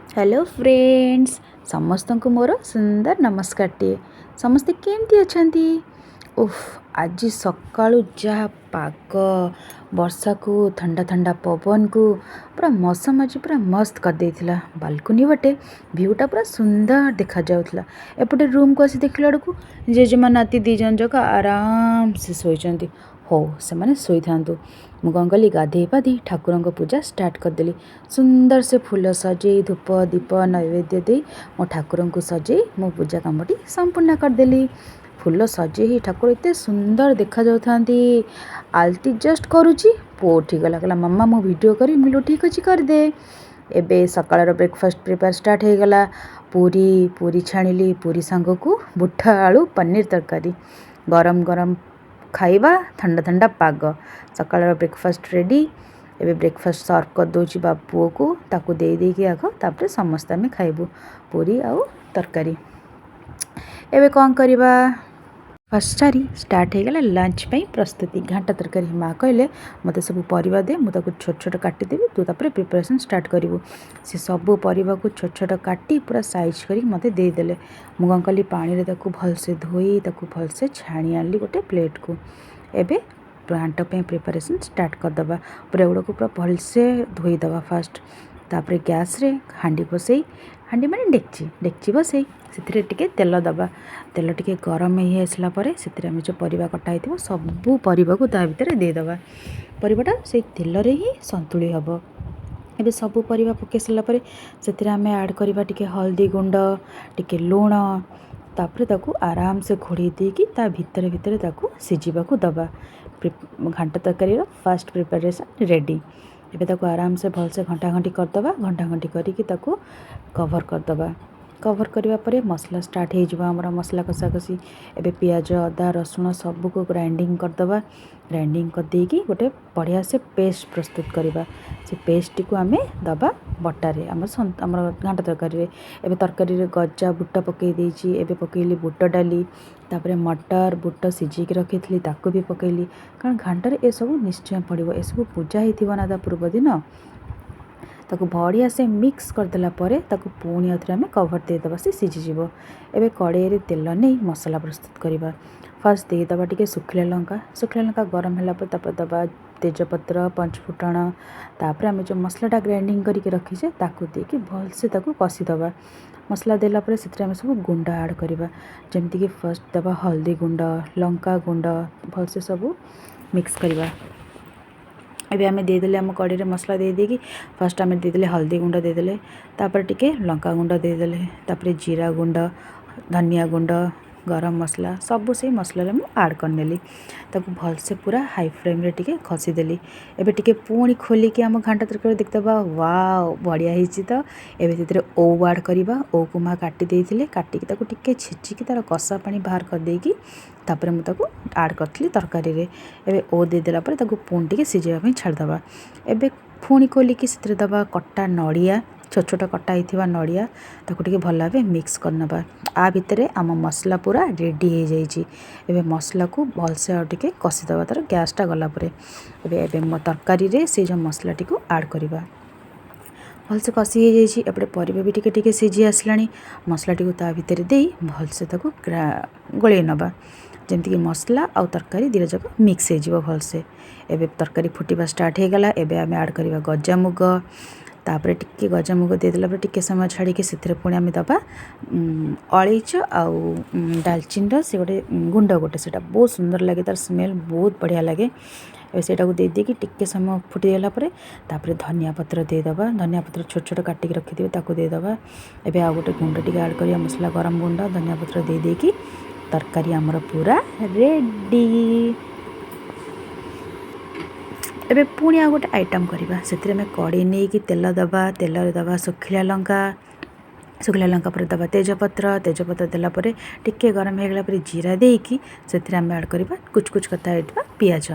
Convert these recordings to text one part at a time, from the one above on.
Hello friends, ସମସ୍ତଙ୍କୁ ମୋର ସୁନ୍ଦର ନମସ୍କାରଟିଏ। ସମସ୍ତେ କେମିତି ଅଛନ୍ତି? ଉଫ୍, ଆଜି ସକାଳୁ ଯାହା ପାଗ, ବର୍ଷାକୁ ଥଣ୍ଡା ଥଣ୍ଡା ପବନକୁ ପୁରା ମୌସମ ଆଜି ପୁରା ମସ୍ତ କରିଦେଇଥିଲା। ବାଲକୁନି ବାଟେ ଭିୟୁଟା ପୁରା ସୁନ୍ଦର ଦେଖାଯାଉଥିଲା। ଏପଟେ ରୁମ୍କୁ ଆସି ଦେଖିଲା ବେଳକୁ ଜେଜେମା ନାତି ଦୁଇ ଜଣ ଯାକ ଆରାମସେ ଶୋଇଛନ୍ତି। ହଉ, ସେମାନେ ଶୋଇଥାନ୍ତୁ। ମୁଁ କ'ଣ କଲି? ଗାଧେଇ ପାଧେଇ ଠାକୁରଙ୍କ ପୂଜା ଷ୍ଟାର୍ଟ କରିଦେଲି। ସୁନ୍ଦର ସେ ଫୁଲ ସଜେଇ, ଧୂପ ଦୀପ ନୈବେଦ୍ୟ ଦେଇ ମୋ ଠାକୁରଙ୍କୁ ସଜେଇ ମୋ ପୂଜା କାମଟି ସମ୍ପୂର୍ଣ୍ଣ କରିଦେଲି। ଫୁଲ ସଜେଇ ହେଇ ଠାକୁର ଏତେ ସୁନ୍ଦର ଦେଖାଯାଉଥାନ୍ତି। ଆଳତି ଜଷ୍ଟ କରୁଛି, ପୁଅ ଉଠିଗଲା। କହିଲା, "ମାମା, ମୁଁ ଭିଡ଼ିଓ କରିବି।" ମୁଁ କହିଲି, "ଠିକ୍ ଅଛି, କରିଦେ।" ଏବେ ସକାଳର ବ୍ରେକଫାଷ୍ଟ ପ୍ରିପେୟାର ଷ୍ଟାର୍ଟ ହେଇଗଲା। ପୁରୀ ପୁରୀ ଛାଣିଲି, ପୁରୀ ସାଙ୍ଗକୁ ବୁଟ ଆଳୁ ପନିର ତରକାରୀ। ଗରମ ଗରମ ଖାଇବା, ଥଣ୍ଡା ଥଣ୍ଡା ପାଗ। ସକାଳର ବ୍ରେକଫାଷ୍ଟ ରେଡ଼ି। ଏବେ ବ୍ରେକଫାଷ୍ଟ ସର୍ଭ କରିଦେଉଛି ବା ପୁଅକୁ। ତାକୁ ଦେଇ ଦେଇକି ଆଗ ତାପରେ ସମସ୍ତେ ଆମେ ଖାଇବୁ ପୁରୀ ଆଉ ତରକାରୀ। ଏବେ କ'ଣ କରିବା? ଫାଷ୍ଟ ସାରି ଷ୍ଟାର୍ଟ ହେଇଗଲା ଲଞ୍ଚ ପାଇଁ ପ୍ରସ୍ତୁତି। ଘାଣ୍ଟ ତରକାରୀ। ମା କହିଲେ, "ମୋତେ ସବୁ ପରିବା ଦେ, ମୁଁ ତାକୁ ଛୋଟ ଛୋଟ କାଟିଦେବି, ତୁ ତାପରେ ପ୍ରିପାରେସନ୍ ଷ୍ଟାର୍ଟ କରିବୁ।" ସେ ସବୁ ପରିବାକୁ ଛୋଟ ଛୋଟ କାଟି ପୁରା ସାଇଜ୍ କରିକି ମୋତେ ଦେଇଦେଲେ। ମୁଁ କ'ଣ କଲି? ପାଣିରେ ତାକୁ ଭଲସେ ଧୋଇ ତାକୁ ଭଲସେ ଛାଣି ଆଣିଲି ଗୋଟେ ପ୍ଲେଟ୍କୁ। ଏବେ ଘାଣ୍ଟ ପାଇଁ ପ୍ରିପାରେସନ୍ ଷ୍ଟାର୍ଟ କରିଦେବା। ପୁରା ଏଗୁଡ଼ାକୁ ପୁରା ଭଲସେ ଧୋଇଦେବା ଫାଷ୍ଟ। ତାପରେ ଗ୍ୟାସ୍ରେ ହାଣ୍ଡି ବସେଇ, ହାଣ୍ଡି ମାନେ ଡେକ୍ଚି, ଡେକ୍ଚି ବସେଇ ସେଥିରେ ଟିକେ ତେଲ ଦେବା। ତେଲ ଟିକେ ଗରମ ହେଇ ଆସିଲା ପରେ ସେଥିରେ ଆମେ ଯେଉଁ ପରିବା କଟା ହେଇଥିବ, ସବୁ ପରିବାକୁ ତା ଭିତରେ ଦେଇଦେବା। ପରିବାଟା ସେଇ ତେଲରେ ହିଁ ସନ୍ତୁଳି ହେବ। ଏବେ ସବୁ ପରିବା ପକାଇ ସାରିଲା ପରେ ସେଥିରେ ଆମେ ଆଡ଼୍ କରିବା ଟିକେ ହଳଦୀ ଗୁଣ୍ଡ, ଟିକେ ଲୁଣ। ତାପରେ ତାକୁ ଆରାମସେ ଘୋଡ଼େଇ ଦେଇକି ତା ଭିତରେ ଭିତରେ ତାକୁ ସିଝିବାକୁ ଦେବା। ଘାଣ୍ଟ ତରକାରୀର ଫାଷ୍ଟ ପ୍ରିପାରେସନ୍ ରେଡ଼ି। ଏବେ ତାକୁ ଆରାମସେ ଭଲସେ ଘଣ୍ଟା ଘଣ୍ଟି କରିଦେବା। ଘଣ୍ଟା ଘଣ୍ଟି କରିକି ତାକୁ କଭର୍ କରିଦେବା। କଭର୍ କରିବା ପରେ ମସଲା ଷ୍ଟାର୍ଟ ହେଇଯିବ ଆମର ମସଲା କଷାକଷି। ଏବେ ପିଆଜ, ଅଦା, ରସୁଣ ସବୁକୁ ଗ୍ରାଇଣ୍ଡିଙ୍ଗ କରିଦେବା। ଗ୍ରାଇଣ୍ଡିଙ୍ଗ କରିଦେଇକି ଗୋଟେ ବଢ଼ିଆ ସେ ପେଷ୍ଟ ପ୍ରସ୍ତୁତ କରିବା। ସେ ପେଷ୍ଟଟିକୁ ଆମେ ଦେବା ବଟାରେ, ଆମର ଆମର ଘାଣ୍ଟ ତରକାରୀରେ। ଏବେ ତରକାରୀରେ ଗଜା ବୁଟ ପକାଇ ଦେଇଛି। ଏବେ ପକାଇଲି ବୁଟ ଡାଲି, ତାପରେ ମଟର ବୁଟ ସିଝେଇକି ରଖିଥିଲି, ତାକୁ ବି ପକାଇଲି। କାରଣ ଘାଣ୍ଟରେ ଏସବୁ ନିଶ୍ଚୟ ପଡ଼ିବ। ଏସବୁ ପୂଜା ହେଇଥିବ ନା ତା ପୂର୍ବ ଦିନ। ତାକୁ ବଢ଼ିଆ ସେ ମିକ୍ସ କରିଦେଲା ପରେ ତାକୁ ପୁଣି ଆଉଥରେ ଆମେ କଭର୍ ଦେଇଦେବା, ସେ ସିଝିଯିବ। ଏବେ କଡ଼େଇରେ ତେଲ ନେଇ ମସଲା ପ୍ରସ୍ତୁତ କରିବା। ଫାର୍ଷ୍ଟ ଦେଇଦେବା ଟିକେ ଶୁଖିଲା ଲଙ୍କା। ଶୁଖିଲା ଲଙ୍କା ଗରମ ହେଲା ପରେ ତାପରେ ଦେବା ତେଜପତ୍ର, ପଞ୍ଚଫୁଟଣ। ତାପରେ ଆମେ ଯେଉଁ ମସଲାଟା ଗ୍ରାଇଣ୍ଡିଙ୍ଗ କରିକି ରଖିଛେ, ତାକୁ ଦେଇକି ଭଲସେ ତାକୁ କଷିଦେବା। ମସଲା ଦେଲା ପରେ ସେଥିରେ ଆମେ ସବୁ ଗୁଣ୍ଡ ଆଡ଼୍ କରିବା। ଯେମିତିକି ଫାର୍ଷ୍ଟ ଦେବା ହଳଦୀ ଗୁଣ୍ଡ, ଲଙ୍କା ଗୁଣ୍ଡ, ଭଲସେ ସବୁ ମିକ୍ସ କରିବା। ଏବେ ଆମେ ଦେଇଦେଲେ ଆମ କଡ଼େଇରେ ମସଲା ଦେଇ ଦେଇକି ଫାର୍ଷ୍ଟ ଆମେ ଦେଇଦେଲେ ହଳଦୀ ଗୁଣ୍ଡ ଦେଇଦେଲେ, ତାପରେ ଟିକେ ଲଙ୍କା ଗୁଣ୍ଡ ଦେଇଦେଲେ, ତାପରେ ଜିରା ଗୁଣ୍ଡ, ଧନିଆ ଗୁଣ୍ଡ, ଗରମ ମସଲା ସବୁ ସେଇ ମସଲାରେ ମୁଁ ଆଡ଼୍ କରିନେଲି। ତାକୁ ଭଲସେ ପୁରା ହାଇ ଫ୍ଲେମ୍ରେ ଟିକେ କଷିଦେଲି। ଏବେ ଟିକେ ପୁଣି ଖୋଲିକି ଆମ ଘାଣ୍ଟ ତରକାରୀ ଦେଖିଦେବା। ୱାଓ, ବଢ଼ିଆ ହେଇଛି ତ! ଏବେ ସେଥିରେ ଓଉ ଆଡ଼୍ କରିବା। ଓଉକୁ ମା କାଟି ଦେଇଥିଲେ। କାଟିକି ତାକୁ ଟିକେ ଛେଚିକି ତା'ର କଷା ପାଣି ବାହାର କରିଦେଇକି ତାପରେ ମୁଁ ତାକୁ ଆଡ଼୍ କରିଥିଲି ତରକାରୀରେ। ଏବେ ଓଉ ଦେଇଦେଲା ପରେ ତାକୁ ପୁଣି ଟିକେ ସିଝେଇବା ପାଇଁ ଛାଡ଼ିଦେବା। ଏବେ ପୁଣି ଖୋଲିକି ସେଥିରେ ଦେବା କଟା ନଡ଼ିଆ, ଛୋଟ ଛୋଟ କଟା ହେଇଥିବା ନଡ଼ିଆ। ତାକୁ ଟିକେ ଭଲ ଭାବେ ମିକ୍ସ କରିନେବା। ଆ ଭିତରେ ଆମ ମସଲା ପୁରା ରେଡ଼ି ହେଇଯାଇଛି। ଏବେ ମସଲାକୁ ଭଲସେ ଆଉ ଟିକେ କଷିଦେବା ତା'ର ଗ୍ୟାସ୍ଟା ଗଲା ପରେ। ଏବେ ଏବେ ତରକାରୀରେ ସେଇ ଯେଉଁ ମସଲାଟିକୁ ଆଡ଼୍ କରିବା। ଭଲସେ କଷି ହେଇଯାଇଛି। ଏପଟେ ପରିବା ବି ଟିକେ ଟିକେ ସିଝି ଆସିଲାଣି। ମସଲାଟିକୁ ତା ଭିତରେ ଦେଇ ଭଲସେ ତାକୁ ଗୋଳେଇ ନେବା, ଯେମିତିକି ମସଲା ଆଉ ତରକାରୀ ଦୁଇଟା ଯାକ ମିକ୍ସ ହେଇଯିବ ଭଲସେ। ଏବେ ତରକାରୀ ଫୁଟିବା ଷ୍ଟାର୍ଟ ହେଇଗଲା। ଏବେ ଆମେ ଆଡ଼୍ କରିବା ଗଜାମୁଗ। ତାପରେ ଟିକେ ଗଜାମୁଗ ଦେଇଦେଲା ପରେ ଟିକେ ସମୟ ଛାଡ଼ିକି ସେଥିରେ ପୁଣି ଆମେ ଦେବା ଅଳେଇଚ ଆଉ ଡାଲଚିନିର ସେ ଗୋଟେ ଗୁଣ୍ଡ ଗୋଟେ। ସେଇଟା ବହୁତ ସୁନ୍ଦର ଲାଗେ, ତାର ସ୍ମେଲ୍ ବହୁତ ବଢ଼ିଆ ଲାଗେ। ଏବେ ସେଇଟାକୁ ଦେଇ ଦେଇକି ଟିକେ ସମୟ ଫୁଟିଗଲା ପରେ ତାପରେ ଧନିଆ ପତ୍ର ଦେଇଦେବା। ଧନିଆ ପତ୍ର ଛୋଟ ଛୋଟ କାଟିକି ରଖିଥିବେ, ତାକୁ ଦେଇଦେବା। ଏବେ ଆଉ ଗୋଟେ ଗୁଣ୍ଡ ଟିକେ ଆଡ଼୍ କରିବା, ମସଲା ଗରମ ଗୁଣ୍ଡ। ଧନିଆ ପତ୍ର ଦେଇ ଦେଇକି ତରକାରୀ ଆମର ପୁରା ରେଡ଼ି। ଏବେ ପୁଣି ଆଉ ଗୋଟେ ଆଇଟମ୍ କରିବା। ସେଥିରେ ଆମେ କଡ଼େଇ ନେଇକି ତେଲ ଦେବା। ତେଲରେ ଦେବା ଶୁଖିଲା ଲଙ୍କା। ଶୁଖିଲା ଲଙ୍କା ପରେ ଦେବା ତେଜପତ୍ର। ତେଜପତ୍ର ଦେଲା ପରେ ଟିକେ ଗରମ ହେଇଗଲା ପରେ ଜିରା ଦେଇକି ସେଥିରେ ଆମେ ଆଡ଼୍ କରିବା କୁଚ୍ କୁଚ୍ କଟା ହେଇଥିବା ପିଆଜ।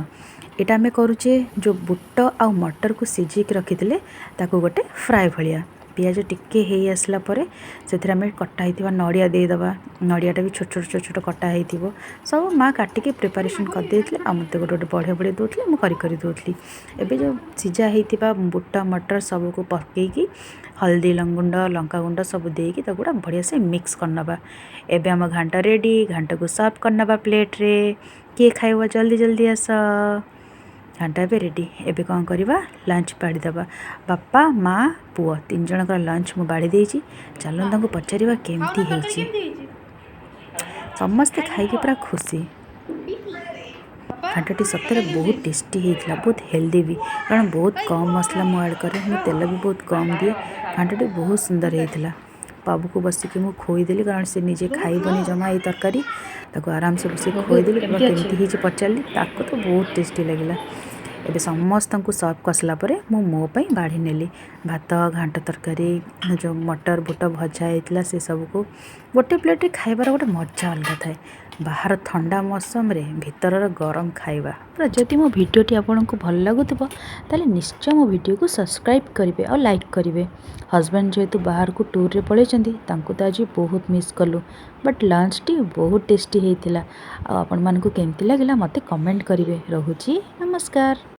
ଏଇଟା ଆମେ କରୁଛେ ଯେଉଁ ବୁଟ ଆଉ ମଟରକୁ ସିଝେଇକି ରଖିଥିଲେ, ତାକୁ ଗୋଟେ ଫ୍ରାଏ ଭଳିଆ। ପିଆଜ ଟିକେ ହେଇ ଆସିଲା ପରେ ସେଥିରେ ଆମେ କଟା ହେଇଥିବା ନଡ଼ିଆ ଦେଇଦେବା। ନଡ଼ିଆଟା ବି ଛୋଟ ଛୋଟ ଛୋଟ ଛୋଟ କଟା ହେଇଥିବ। ସବୁ ମା କାଟିକି ପ୍ରିପାରେସନ୍ କରିଦେଇଥିଲେ, ଆଉ ମୋତେ ଗୋଟେ ଗୋଟେ ବଢ଼ିଆ ବଢ଼ିଆ ଦେଉଥିଲେ, ମୁଁ କରି କରି ଦେଉଥିଲି। ଏବେ ଯେଉଁ ସିଝା ହେଇଥିବା ବୁଟ ମଟର ସବୁକୁ ପକାଇକି ହଳଦୀ ଗୁଣ୍ଡ, ଲଙ୍କାଗୁଣ୍ଡ ସବୁ ଦେଇକି ତାକୁ ଗୋଟେ ବଢ଼ିଆ ସେ ମିକ୍ସ କରିନେବା। ଏବେ ଆମ ଘାଣ୍ଟ ରେଡ଼ି। ଘାଣ୍ଟକୁ ସର୍ଭ କରିନେବା ପ୍ଲେଟ୍ରେ। କିଏ ଖାଇବ, ଜଲ୍ଦି ଜଲ୍ଦି ଆସ। ଘାଣ୍ଟ ଏବେ ରେଡ଼ି। ଏବେ କ'ଣ କରିବା? ଲଞ୍ଚ ବାଢ଼ିଦେବା। ବାପା, ମା, ପୁଅ ତିନି ଜଣଙ୍କର ଲଞ୍ଚ ମୁଁ ବାଢ଼ି ଦେଇଛି। ଚାଲନ୍ତୁ ତାଙ୍କୁ ପଚାରିବା କେମିତି ହେଇଛି। ସମସ୍ତେ ଖାଇକି ପୁରା ଖୁସି। ଘାଣ୍ଟଟି ସତରେ ବହୁତ ଟେଷ୍ଟି ହେଇଥିଲା, ବହୁତ ହେଲ୍ଦି ବି, କାରଣ ବହୁତ କମ୍ ମସଲା ମୁଁ ଆଡ଼୍ କରେ, ମୁଁ ତେଲ ବି ବହୁତ କମ୍ ଦିଏ। ଘାଣ୍ଟଟି ବହୁତ ସୁନ୍ଦର ହେଇଥିଲା। ବାବୁକୁ ବସିକି ମୁଁ ଖୋଇଦେଲି, କାରଣ ସେ ନିଜେ ଖାଇବନି ଜମା ଏଇ ତରକାରୀ। ତାକୁ ଆରାମସେ ବସିକି ଖୋଇଦେଲି। ପୁରା କେମିତି ହେଇଛି ପଚାରିଲି, ତାକୁ ତ ବହୁତ ଟେଷ୍ଟି ଲାଗିଲା। ଏବେ ସମସ୍ତଙ୍କୁ ସର୍ଭ କରିସାରିଲା ପରେ ମୁଁ ମୋ ପାଇଁ ବାଢ଼ି ନେଲି ଭାତ, ଘାଣ୍ଟ ତରକାରୀ, ଯେଉଁ ମଟର ବୁଟ ଭଜା ହେଇଥିଲା ସେସବୁକୁ। ଗୋଟେ ପ୍ଲେଟ୍ରେ ଖାଇବାର ଗୋଟେ ମଜା ଅଲଗା ଥାଏ। ବାହାର ଥଣ୍ଡା ମୌସମରେ ଭିତରର ଗରମ ଖାଇବା ପୁରା। ଯଦି ମୋ ଭିଡ଼ିଓଟି ଆପଣଙ୍କୁ ଭଲ ଲାଗୁଥିବ, ତାହେଲେ ନିଶ୍ଚୟ ମୋ ଭିଡ଼ିଓକୁ ସବସ୍କ୍ରାଇବ୍ କରିବେ ଆଉ ଲାଇକ୍ କରିବେ। ହଜବେଣ୍ଡ ଯେହେତୁ ବାହାରକୁ ଟୁର୍ରେ ପଳେଇଛନ୍ତି, ତାଙ୍କୁ ତ ଆଜି ବହୁତ ମିସ୍ କଲୁ, ବଟ୍ ଲଞ୍ଚଟି ବହୁତ ଟେଷ୍ଟି ହେଇଥିଲା। ଆଉ ଆପଣମାନଙ୍କୁ କେମିତି ଲାଗିଲା, ମୋତେ କମେଣ୍ଟ କରିବେ। ରହୁଛି, ନମସ୍କାର।